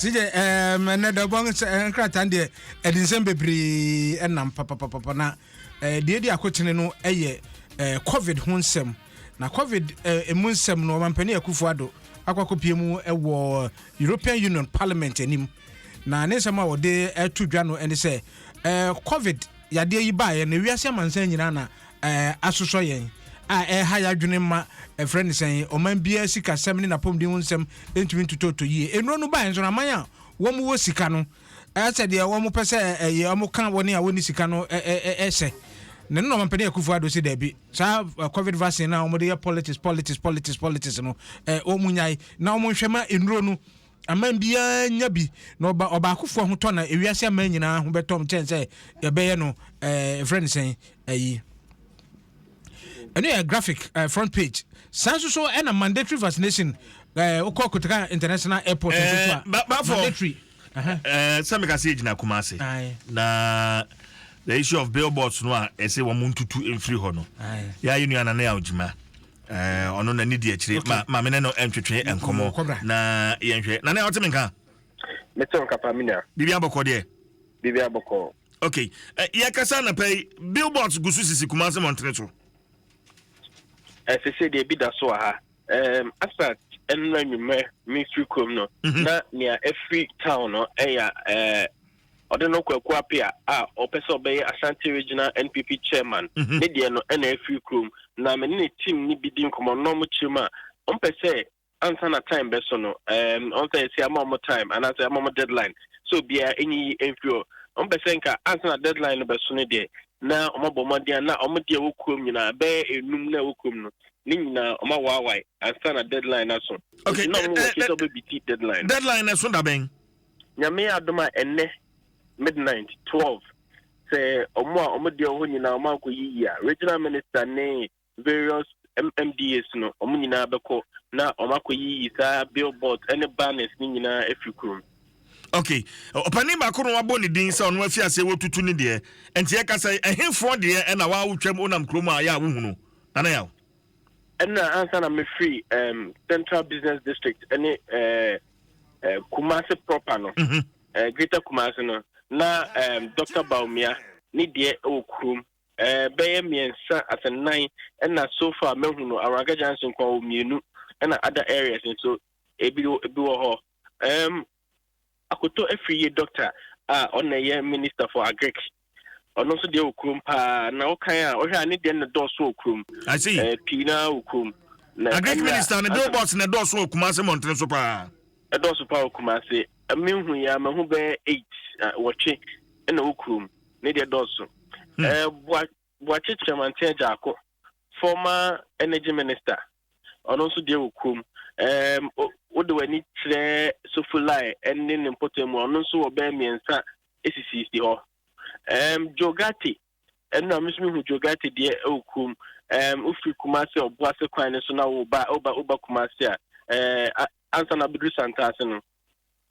Sijɛ ɛɛm ɛnɛ dɛ bɔn nkrataa deɛ ɛde nsɛm bebree ɛnam papapapa na ɛɛ deɛ edi akotene no ɛyɛ ɛɛ COVID ho nsɛm. Na COVID ɛɛ emu nsɛm no, Ɔmampanin Akufo Addo akɔ akɔpie mu ɛwɔ European Union Parliament anim, na ne nsɛm a wɔde ɛto dwa no ɛne sɛ ɛɛ COVID yadeɛ yi baeɛ no, ewiase amansan nyinaa na ɛɛ asosɔ yɛn a ɛha yɛadwene ma ɛfrɛ no sɛn, ɔman biara sikasɛm ne n'apɔmuden ho nsɛm ntumi ntotɔtɔ yie. Nnuro no baeɛ nso no, aman a wɔn wɔ sika no ɛsɛ deɛ wɔn pɛ sɛ ɛyɛ wɔn ka wɔn a wɔnni sika no ɛhyɛ na ɛno na Ɔmampanin Akufo Addo sɛ daabi, saa COVID vaccine na wɔde yɛ politics, politics, politics, politics no, wɔn nyae na wɔn nhwɛ ma nnuro no aman biara nya bi na ɔba ɔbaakofoɔ ho tɔ na ewiase aman nyinaa ho bɛtɔm kyɛn sɛ yɛbɛyɛ no ɛfrɛ no sɛn ɛyi. Ɛno yɛ Graphic front page. Saa nso so ɛna mandatory vaccination, wokɔ Kotoka International Airport nso so a mandatory. Sɛ meka sɛ yɛgyina Kumase na the issue of billboards no a ɛsɛ wɔn ntutu mfiri hɔ no, yɛayɛ nua Nana yɛ agyima, ɔno n'ani di akyire. Ma maame ne no ntwetwe nkɔmmɔ na yɛnhwɛ. Nana, ɔte me nka? Mete wo nkapa, me nua. Biribi abɔkɔ deɛ? Biribi abɔkɔ. Okay, yɛkasa anapa yi, billboards gu so sisi Kumase mmɔntene so. Ɛsɛ deɛ bi da so wɔ ha. Asa ɛnura nnwuma mefiri kurom no, na nea ɛfiri town no ɛyɛ ɔde no Kwaku Apia a ɔpɛ sɛ ɔbɛyɛ Ashanti Regional NPP chairman ne deɛ no ɛna ɛfiri kurom, na me ne ne team ne bi di nkɔmmɔ na ɔmo kyerɛ mu a ɔmpɛ sɛ ansa na time bɛso no, ɔn sɛ yɛsi ama ɔmo time anaasɛ ama ɔmo deadline sɛ obiara ɛnyiyi ɛmfiri hɔ. Ɔmpɛ sɛ nka ansa na deadline no bɛso no deɛ na ɔmo abɔ mmɔden a na ɔmo deɛ ɛwɔ kurom nyinaa bɛyɛ enum na ɛwɔ kurom no ne nyinaa ɔmo awaawae ansa na deadline no aso. Na ɔmo wɔ sɛ ɔbɛbeat deadline. Deadline no so da bɛn? Nyame yɛ adom a, ɛnnɛ midnight 12, sɛ ɔmo a ɔmo deɛ wɔ hɔ nyinaa ɔmo ankɔ yiyi a, regional minister ne various MMDAs no, ɔmo nyinaa bɛkɔ na ɔmo akɔ yiyi saa billboards ɛne banners ne nyinaa afiri kurom. Okay, ɔpanin baako no wabɔ ne din sɛ ɔno afi aseɛ wɔtutu ne deɛ, nti yɛka sɛ ɛhefoɔ deɛ ɛna waawotwam wonam kurom a yɛ a wohunu, Nana Yaw? Ɛna ansa na mefiri Central Business District ɛne Kumase proper no, Greater Kumase no, na Dr Bawumia ne deɛ ɛwɔ kurom bɛyɛ mmiɛnsa asɛ nnan, ɛna so far mahu no Awuranga Junction kwan wɔ mmienu, ɛna other areas nso ebi wɔ hɔ. Akoto Afiri yie doctor a ɔna yɛ Minister for Agric, ɔno nso deɛ wɔ kurom paa, na ɔkan a ɔhwɛ a ne deɛ no dɔɔso wɔ kurom. I see. Pii naa wɔ kurom. Na agric minister ne billboards na ɛdɔɔso wɔ Kumase mmɔntene so paa. Ɛdɔɔso paa wɔ Kumase. Mehu yi a mahu bɛyɛ eight, wɔtwe ɛna wɔ kurom, ne deɛ dɔɔso. Boakye Kyerɛmanten Agyarko, former energy minister, ɔno nso deɛ wɔ kurom. Wode w'ani kyerɛ Sofoline ne ne mpɔtam mu, ɔno nso wɔ bɛyɛ mmiɛnsa esisisi hɔ. Joe Ghartey, ɛno na nso mehu Joe Ghartey deɛ ɛwɔ kurom. Wofiri Kumase Ɔboase kwan no so na woba Kumase a, ansa na abɛduru Santaase no,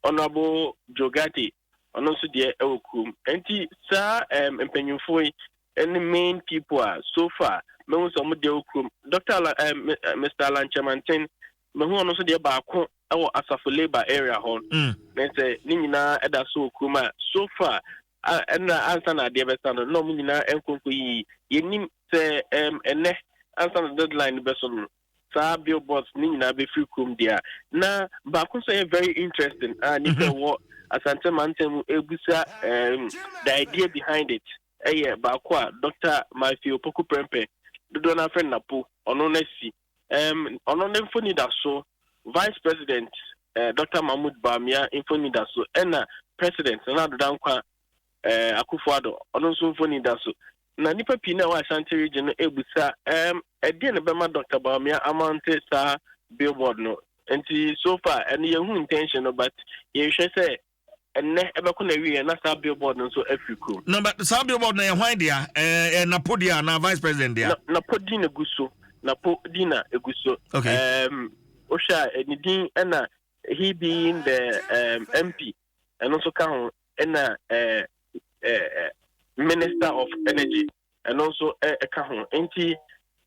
Honourable Joe Ghartey, ɔno nso deɛ ɛwɔ kurom. Nti saa mpanyinfoɔ yi ne main people a so far mehu sɛ ɔmo deɛ wɔ kurom. Dr Alan, Mr Alan Kyerematen, mehu ɔno nso deɛ baako ɛwɔ Asafo Labour area hɔ. Ne sɛ ne nyinaa ɛda so wɔ kurom a so far ɛna ansa na adeɛ bɛsa no na ɔmo nyinaa nkonko yiyi. Yɛnim sɛ ɛnɛ ansa na deadline no bɛso no, saa billboards ne nyinaa bɛfiri kurom deɛ a. Na baako nso yɛ very interesting a nipa ɛwɔ Asante mantam mu ebusa the idea behind it, ɛyɛ baako a Dr Matthew Opoku Prempeh, dodoɔ no afrɛ no Napo, ɔno no asi. Ɔno ne mfoni da so, Vice President Dr Mahmood Bawumia mfoni da so, ɛna President Nana Addo Dankwa Akufo Addo, ɔno nso mfoni da so. Na nipa pii na ɛwɔ Ashanti Region no ebusa ɛdeɛ na bɛma Dr Bawumia amante saa billboard no. Nti so far ɛno yɛhu intention no, but yɛhwɛ sɛ ɛnɛ ɛbɛkɔ na wie na saa billboard no nso afiri kurom. Na but saa billboard na yɛ hwan dea? Ɛɛ Napo dea na vice president dea? Na Napo din na egu so, Napo din na egu so. Wohwɛ a, ne din ɛna he being the MP, ɛno nso ka ho, ɛna Minister of Energy, ɛno nso ɛka ho. Nti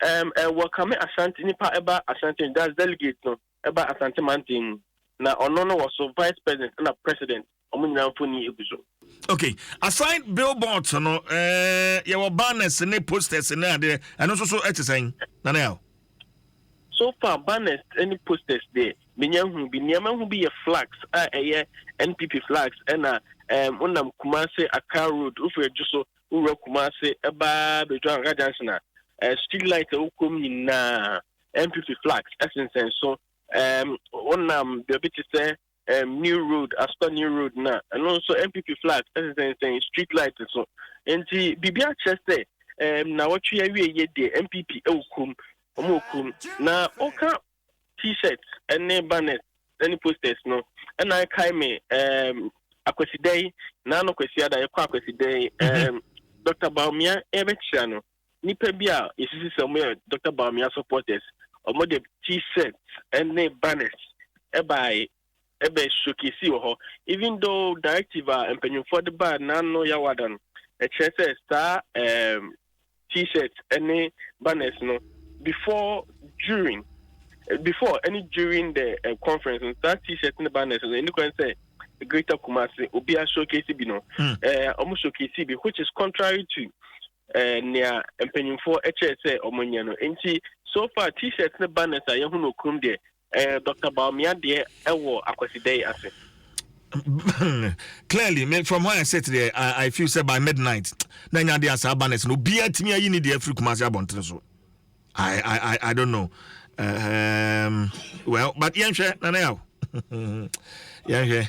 ɛwɔ kame Ashanti nipa ɛba Ashanti, that's delegate no ɛba Asante mantam mu. Na ɔno no wɔ so, vice president ɛna president, ɔmo nyinaa mfoni egu so. Okay, aside billboards no, yɛwɔ banners ne posters ne adeɛ, ɛno nso so ɛte sɛn, Nana Yaw? So far, banners ne posters deɛ, menya hu bi. Nneɛma hu bi yɛ flags a ɛyɛ NPP flags, ɛna wonam Kumase Accra Road, wofiri Adwo so wowura Kumase ɛbaa bɛdwa Anka Junction a, street light a ɛwɔ kurom nyinaa, NPP flags ɛsensɛn so. Wonam baabi te sɛ New Road, Asokwa New Road, na ɛno nso NPP flags ɛsensɛnsɛn street light so. Nti biribi akyerɛ sɛ na wɔtwe awie yɛ deɛ, NPP ɛwɔ kurom, wɔn wɔ kurom. Na ɔka T-shirt ɛne banners ɛne posters no, ɛna ɛkae me Akwasidae yi, naano Kwasiada yɛkɔ Akwasidae yi, Dr Bawumia ɛbɛkyia no, nipa bi a yɛsisi sɛ wɔn yɛ Dr Bawumia supporters, wɔn de T-shirt ɛne banners ɛbae ɛbɛ showcase wɔ hɔ, even though directive a mpanyinfoɔ de baa n'ano Yawada no ɛkyerɛ sɛ saa T-shirt ɛne banners no, before ɛne during the conference no, saa T-shirt ne banners no ɛni kwan sɛ Greater Kumasi obiara showcase bi no. Ɔmo showcase bi, which is contrary to nea mpanyinfoɔ ɛkyerɛ sɛ ɔmo nyɛ no. Nti so far, T-shirt ne banners a yɛho no kurom deɛ, Dr Bawumia deɛ ɛwɔ Akwasidae yi ase. Clearly, me, from where I sit there, I feel say by midnight na nya de asa banners no, obiara tumi ayi ne deɛ afiri Kumase abɔntene so. I don't know. Well, but yɛnhwɛ, Nana Yaw, yɛnhwɛ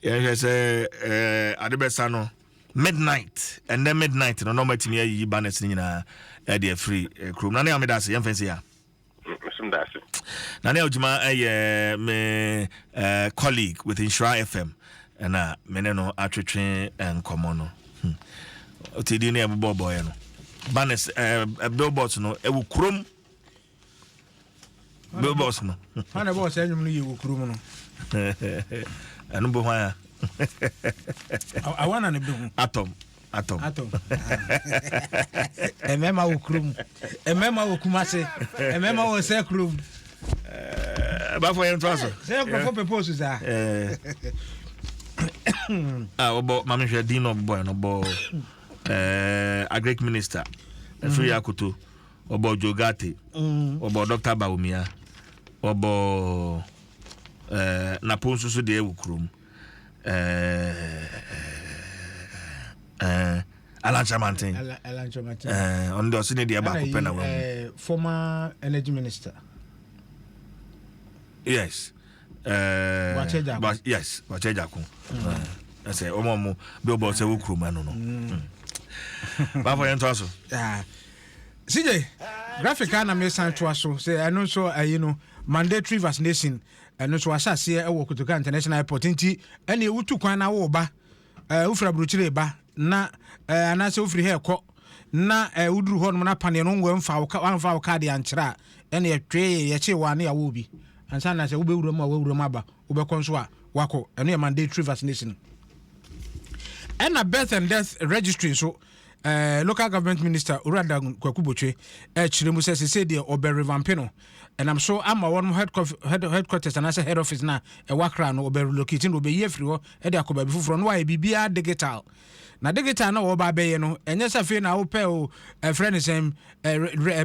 sɛ ade bɛsa no midnight, ɛnɛ midnight no na ɔmatumi ayiyi banners no nyinaa ɛde afiri kurom. Nana Yaw, meda ase. Yɛmfɛ sɛ ya. Nsom da ase. Nana Yaw Gyima ɛyɛ me colleague with Nhyira FM, ɛna me ne no atwetwe nkɔmmɔ no. Ɔte din ne ɛbobɔbɔeɛ no, banners, billboards no ɛwɔ kurom, billboards no. Hwan na ɛbɔɔ saa nnwom no yɛ wɔ kurom no? Ɛno bɔ hwan a? Awa na ne bi ho. Atom atom. Atom. Mmarima wɔ kurom, mmarima wɔ Kumase, mmarima wɔ sɛ kurom. Bafo, yɛn to aso. Sɛ nkurɔfoɔ pɛ post saa. A wɔbɔ maame, hwɛ din na ɔbɔ no, bɔ agric minister ɛfiri akoto, ɔbɔ Joe Ghartey, ɔbɔ Dr Bawumia, ɔbɔ Napo nso so deɛ ɛwɔ kurom, Alan Kyerematen. Alan Kyerematen. Ɔno deɛ, ɔse ne deɛ baako pɛ na wahu. Former energy minister. Yes. Boakye Agyarko. Yes, Boakye Agyarko. Ɛsɛ ɔmo billboard sɛ wɔ kurom ɛno no. Baafɔ, yɛn to aso. Ah. CJ, graphic a na mesan toa so sɛ ɛno nso ayi no, mandatory vaccination, ɛno nso wahyɛ aseɛ ɛwɔ Kotoka International Airport. Nti ɛne wotu kwan na woba, wofiri aburokyire ba na anaasɛ wofiri ha ɛkɔ na woduru hɔ nom na paneɛ no wamfa wo wamfa wo kaade ankyerɛ a, ɛne yɛtwee yɛkyee wɔ ane awɔ bi ansa na sɛ wobɛwura mu a, wawura mu aba, wobɛkɔ nso a, wakɔ. Ɛno yɛ mandatory vaccination. Ɛna birth and death registry nso, local government minister Owura Dan Kwaku Botwe ɛkyerɛ mu sɛ sese deɛ ɔbɛ revamp no, ɛnam so ama wɔn headquarters anaasɛ head office na ɛwɔ Accra no, ɔbɛ relocate no, ɔbɛyi afiri hɔ ɛde akɔ baabi foforɔ no, wayɛ biribiara digital. Na digital na wɔba abɛyɛ no, ɛnyɛ sɛ afei na wopɛ o, ɛfrɛ ne sɛn,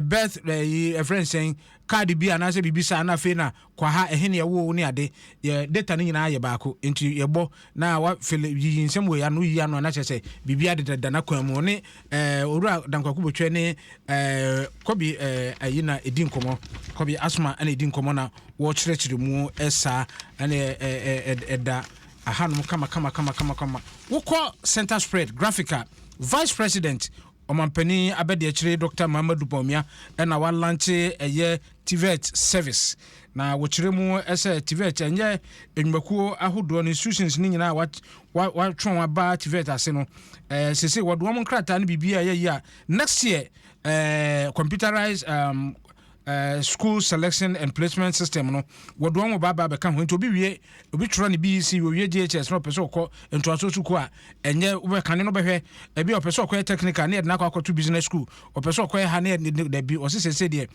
birth ɛyi, ɛfrɛ ne sɛn, card bi anaasɛ biribi saa na afei na kɔ ha, ɛhe ne ɛwɔ ne ade. Yɛ data no nyinaa yɛ baako, nti yɛbɔ na wafele yiyi nsɛm wɔ ano yi ano, anakyɛ sɛ biribi adedada na kwan mu ne owura Dan Kwaku Botwe ne Kɔbi ayi na ɛdi nkɔmmɔ, Kɔbi Asoma ɛna ɛdi nkɔmmɔ na wɔkyerɛkyerɛ mu ɛsaa ɛne ɛda ahanom kama kama kama kama kama. Wokɔ center spread graphic a, vice president, ɔmampanin abɛde akyire Dr Mahamudu Bawumia, ɛna walaunch ɛyɛ TVET service. Na wɔkyerɛ mu ɛsɛ TVET ɛnyɛ nnwumakuo ahodoɔ no, institutions no nyinaa watwe wɔn aba TVET ase no, sese wɔde wɔn nkrataa no biribi a ɛyɛ yi a, next year computerized School Selection and Placement System no, wɔde wɔn ba aba abɛka ho. Nti obi wie, obi twerɛ ne BEC, owie JHS na ɔpɛ sɛ ɔkɔ ntoaso sukuu a, ɛnyɛ wobɛkane no bɛhwɛ ebi a ɔpɛ sɛ ɔkɔyɛ technical ne yɛde no akɔ akɔto business school, ɔpɛ sɛ ɔkɔyɛ ha ne yɛde dabi. Ɔse sɛsɛ deɛ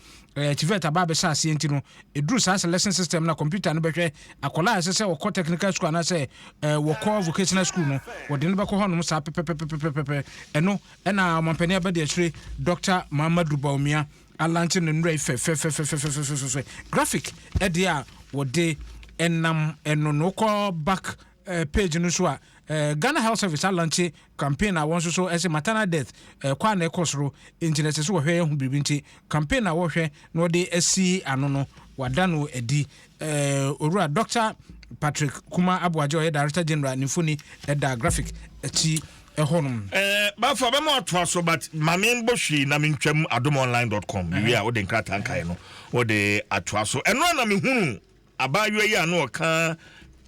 TVET aba abɛhyɛ aseɛ, nti no ɛduru saa selection system na computer no bɛhwɛ akɔla a ɛsɛ sɛ wɔkɔ technical school anaasɛ wɔkɔ vocational school no, wɔde no bɛkɔ hɔnom saa pɛpɛpɛpɛpɛpɛ. Ɛno ɛna ɔmampanin abɛde akyire Dr Mahamudu Bawumia alaunch no nnura yi fɛfɛfɛfɛfɛfɛfɛ. Graphic ɛdeɛ a wɔde ɛnam ɛno no, wokɔ back page no so a, Ghana Health Service alaunch campaign a wɔn nso so ɛsɛ maternal death kɔ a na ɛkɔ soro, nti na ɛsɛ sɛ wɔhwɛ ɛho biribi. Nti campaign a wɔhwɛ na wɔde asi ano no, wada no adi. Owura Dr Patrick Kuma Aboagye, ɔyɛ Director General, ne mfoni ɛda graphic akyi ɛhɔnom. Bafo bɛma atoa so, but ma membɔ hwee na mentwam adomonline.com wie a, wode nkrataa nkae no wode atoa so. Ɛno a na mehunu abaayewa yi a na ɔka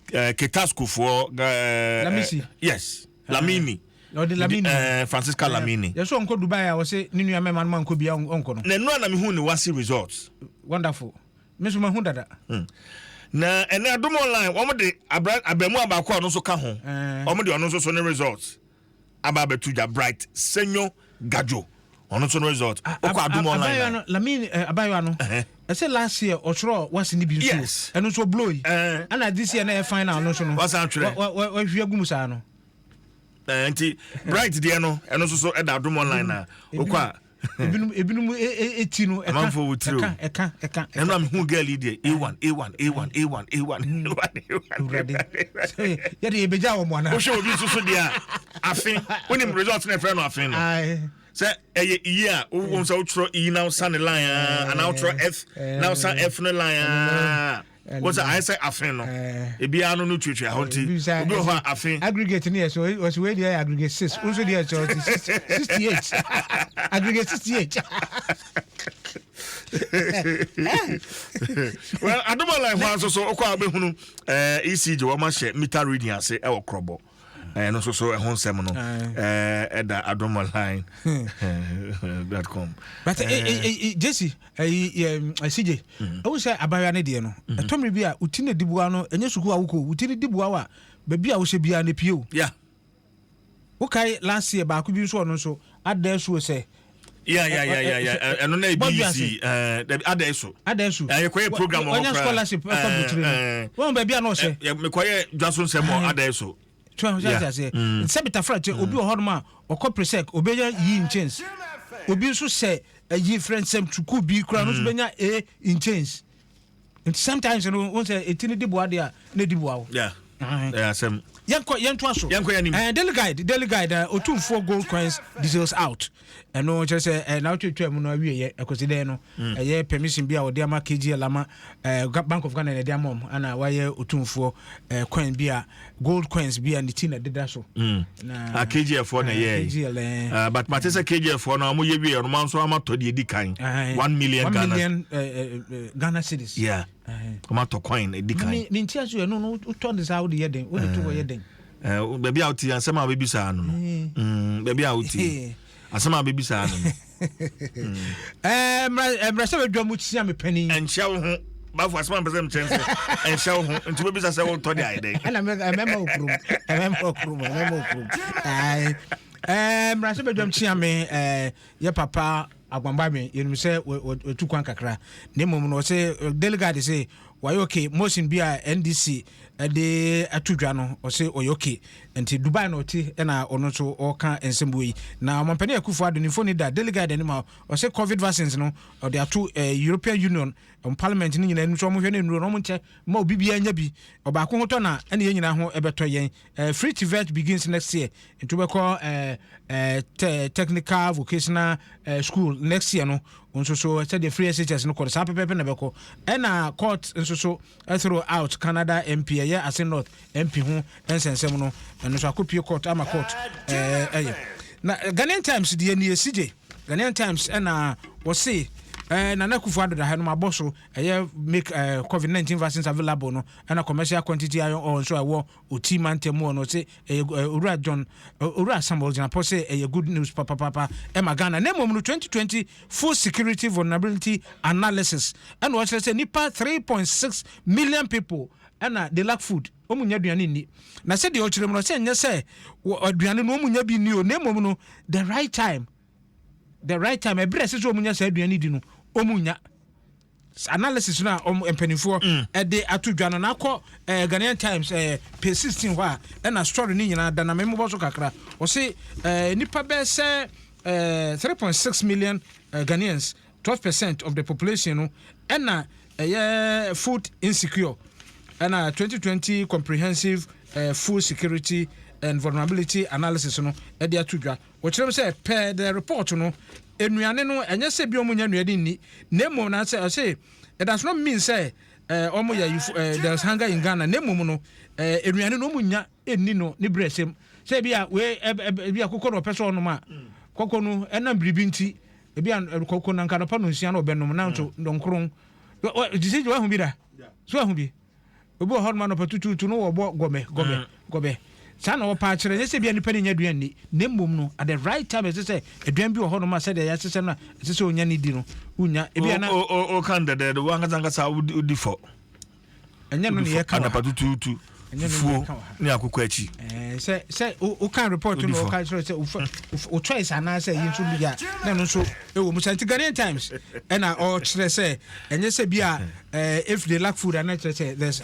Ketascofoɔ. Lamisi. Yes, Lamini. Ɔde Lamini. Francisca Lamini. Yɛsɛ ɔnkɔ Dubai a, wɔsɛ ne nua mɛma no ma nkɔ bia, ɔnkɔ no. Na ɛno a na mehunu ne WASSCE results. Wonderful, me nso mahu dada. Na ɛnɛ Adom Online wɔn de abaamua baako a ɔno nso ka ho, wɔn de ɔno nso so ne results aba abɛto dwa, Bright Senyo Gadjo, ɔno nso no result wokɔ Adom Online. Abayewa no, Lamine, abayewa no, ɛsɛ last year ɔtwerɛ WASSCE no bi nso. Ɛno nso blow yi, ɛna this year na ɛyɛ final no nso no Wasan twerɛ. Wahwie agu mu saa no. Nti Bright deɛ no, ɛno nso so ɛda Adom Online na wokɔ a. Ebinom eti no ɛka. Amanfoɔ wɔ tiri o. Ɛka ɛka ɛka. Ɛno a mehu girl yi deɛ, A1 A1 A1 A1 A1 A1 A1. Awurade, yɛde yɛbɛgya wɔ mo anaa? Wohwɛ obi nso so deɛ a, afe wonim result no, ɛfrɛ no afe no Aye. sɛ ɛyɛ iyi a wohu sɛ wotwerɛ E na wosa ne line a, anaa wotwerɛ F na wosa F no line a, wo sɛ ayɛ sɛ afe no ebiara no tuatua hɔ. Nti obi wɔ hɔ a, afe Aggregate ne yɛ so, ɔsi wei deɛ yɛ aggregate 6, nso deɛ sɛ ɔsi 68, aggregate 68. Well, Adom Online hɔ nso so wokɔ a, wobɛhunu ECG wɔn ahyɛ meter reading ase ɛwɔ Korɔbɔ. Ɛno nso so ɛho nsɛm no ɛda adomonline.com. But Jesse, ɛyi CJ, ɛwo sɛ abayewa ne deɛ no, ɛtɔmiri bi a wuti ne diboa no, ɛnyɛ sukuu a wokɔ, wuti ne diboa wa baabi a wohyɛ biara ne pie o. Wokae last year baako bi nso, ɔno nso ada so sɛ Yeah, ɛno na ebi si ɛɛ ada so. Ada so. Yɛkɔyɛ program wɔ hɔ koraa. Ɔnya scholarship ɛkɔ burukyire no, wɔn baabi a na ɔhyɛ. Mekɔyɛ dwaso nsɛm wɔ ada so. Tí wọn sɛ aseɛ sɛ bitafra kyɛ obi wɔ hɔnom a ɔkɔ presec, obɛnya E in chains. Obi nso sɛ ɛyi frɛ nsɛm sukuu bi koraa no nso bɛnya A in chains. Nti sometimes no, wɔn sɛ eti ne di boa deɛ a, ne di boa o. Yeah, ɛyɛ asɛm. Yɛnkɔ, yɛntoa so. Yɛnkɔ yɛn anim. Daily Guide, Daily Guide, Otumfoɔ gold coins diesels out. Ɛno kyerɛ sɛ na wotwatwa mu no awieɛ ɛkɔsi dɛn no, ɛyɛ permission bi a wɔde ama KGL ama Bank of Ghana na ɛde ama ɔm, ana wayɛ Otumfoɔ coin bi a, gold coins bi a ne ti na deda so. Na ah, KGL foɔ na ɛyɛ. KGL. But mate sɛ KGL foɔ no, ɔmo yɛ wie, ɔmo nso ama tɔ deɛ di kan, 1 million 1 Ghana million Ghana cedis. Yeah, ɔmo atɔ coin edi kan. Me nti aso yɛ no no, wotɔ ne saa, wode yɛ den, wode to hɔ yɛ den? Baabi a wote, asɛm a wobɛbisa no, baabi a wote, asɛm a wobɛbisa no. Mmarahyɛ badwa mu kyia me panin. Ɛnhyɛ wo ho, bafo, asɛm a mpɛ sɛ mekyɛn sɛ ɛnhyɛ wo ho, nti wobɛbisa sɛ wotɔ de ayɛ dɛn? Ɛna ɛmɛma wo kurom, ɛmɛma wo kurom, ɛmɛma wo kurom. Mmarahyɛ badwam kyia me yɛ papa Agbamba me, yɛnim sɛ watu kwan kakra, na mmom no ɔsɛ delegate sɛ wayɛ okay. Motion bi a NDC de ato dwa no, ɔsɛ ɔyɛ okay. Nti Dubai na ɔte, ɛna ɔno nso ɔka nsɛm yi. Na ɔmampanin Akufo Addo ne mfoni da delegate anim a ɔsɛ COVID vaccines no, ɔde ato European Union parliament no nyinaa anim sɛ ɔmohwɛ no nnuro no, ɔmo nkyɛ ma obi biara nya bi. Ɔbaako ho tɔ na ɛne yɛn nyinaa ho ɛbɛtɔ yɛn. Free TVET begins next year. Nti wobɛkɔ technical vocational school next year no nso so, sɛdeɛ free SHS no kɔ no saa pɛpɛpɛ na bɛkɔ. Ɛna court nso so throw out Canada MP, ɛyɛ Assin North MP ho nsɛnsɛm no, ɛno nso akɔpie court ama court ɛyɛ. Na Ghanaian Times deɛ nie, CJ, Ghanaian Times, ɛna wɔse Nana Akufo Addo da ha no mabɔ so, ɛyɛ make COVID-19 vaccines available no, ɛna commercial quantity iron ore nso a ɛwɔ Oti mantam mu hɔ no, ɔse ɛyɛ Owura John, Owura Samuel Jinapor se ɛyɛ good news papapapa ɛma Ghana. Na mmom no 2020 Food Security Vulnerability Analysis ɛna ɔkyerɛ sɛ nnipa 3.6 million people ɛna they lack food, wɔn nnya aduane nni. Na sɛdeɛ ɔkyerɛ mu no, ɔsɛ ɛnyɛ sɛ aduane no wɔn nnya bi nni o, na mmom no the right time, the right time, ɛberɛ ɛsɛ sɛ wɔn nya saa aduane di no, wɔn nnya. Analysis no a wɔn mpanimfoɔ ɛde ato dwa no na akɔ Ghanaian Times page 16 hɔ a ɛna story no nyinaa da, na memmobɔ so kakra. Ɔse nipa bɛyɛ sɛ 3.6 million Ghanaians, 12% of the population no, ɛna ɛyɛ food insecure, ɛna 2020 Comprehensive Food Security and Vulnerability Analysis no ɛde ato dwa. Wɔkyerɛ mu sɛ per the report no, nnuane no ɛnyɛ sɛ bi ɔmo nya nnuane nni, na mmom na sɛ ɔse it does not mean sɛ ɔmo yɛ there is hunger in Ghana, na mmom no nnuane no ɔmo nya nni no ne berɛ sɛm sɛ ebi a wei ebi a koko na ɔpɛ sɛ ɔnom a, koko no ɛnam biribi nti, ebi a koko na nka nɔpa no nsia na ɔbɛnom na nso dɔnkron sɛ wahu bi da so, wahu bi, obi wɔ hɔ nom anɔpa tutuutu no wɔbɔ gɔbɛ gɔbɛ gɔbɛ saa na wɔpa akyerɛ. Nyɛ sɛ bia nipa no nya aduane ni, na mmom no at the right time ɛsɛ sɛ aduane bi wɔ hɔ nom a sɛdeɛ yɛahyehyɛ no a ɛsɛ sɛ onya ne di no, wonya ebi ana. O kan dɛdɛɛdɛ, wankasa nkasa wodi fɔ. Ɛnyɛ no ne yɛka wɔ anapa tutuutu fufuo ne akokɔ akyi. Sɛ woka report no, woka kyerɛ sɛ wo choice anaasɛ yi nso bi a na ɛno nso ɛwɔ mu. Sɛ nti Ghanaian Times ɛna ɔkyerɛ sɛ ɛnyɛ sɛ bi a if they lack food ana kyerɛ sɛ there's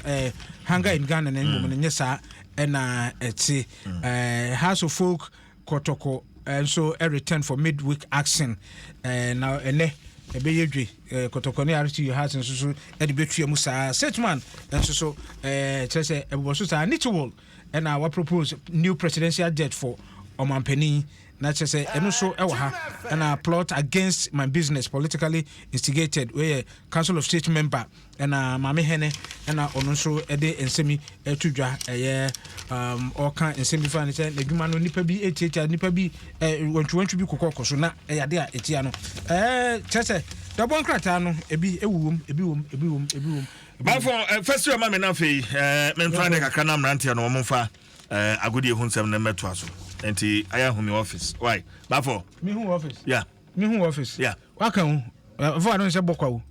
hunger in Ghana, na mmom no nyɛ saa ɛna ɛte. Hearts of Oak, Kɔtɔkɔ nso return for midweek action, na ɛnɛ ɛbɛyɛ dwe Kɔtɔkɔ ne RTU Hearts nso so ɛde bɛtua mu saa. Stateman nso so kyerɛ sɛ ɛbobɔ so saa. Nitiwul ɛna wa propose new presidential jet for ɔmampanin, na kyerɛ sɛ ɛno nso ɛwɔ ha. Ɛna plot against my business politically instigated, weyɛ Council of State member ɛna Maame Hene ɛna ɔno nso ɛde nsɛm yi ɛto dwa, ɛyɛ ɔka nsɛm bi fa ne sɛ n'adwuma no nipa bi etiatia nipa bi, wantwiwantwi bi kokɔ kɔ so na ɛyɛ ade a etia no. Kyerɛ sɛ dɔbɔ nkrataa no ebi ewu ebi wom, ebi wom, ebi wom. Bafo fɛsi ɔma mi n'afei mɛnfa ne kakra na mmeranteɛ no wɔn mfa agodie ho nsɛm no mmɛtoa so, nti ayɛ ahumi office why, Bafo. Mi hu office. Yeah. Mi hu office. Yeah. Waka ho fo ado nsɛ bɔkwa o.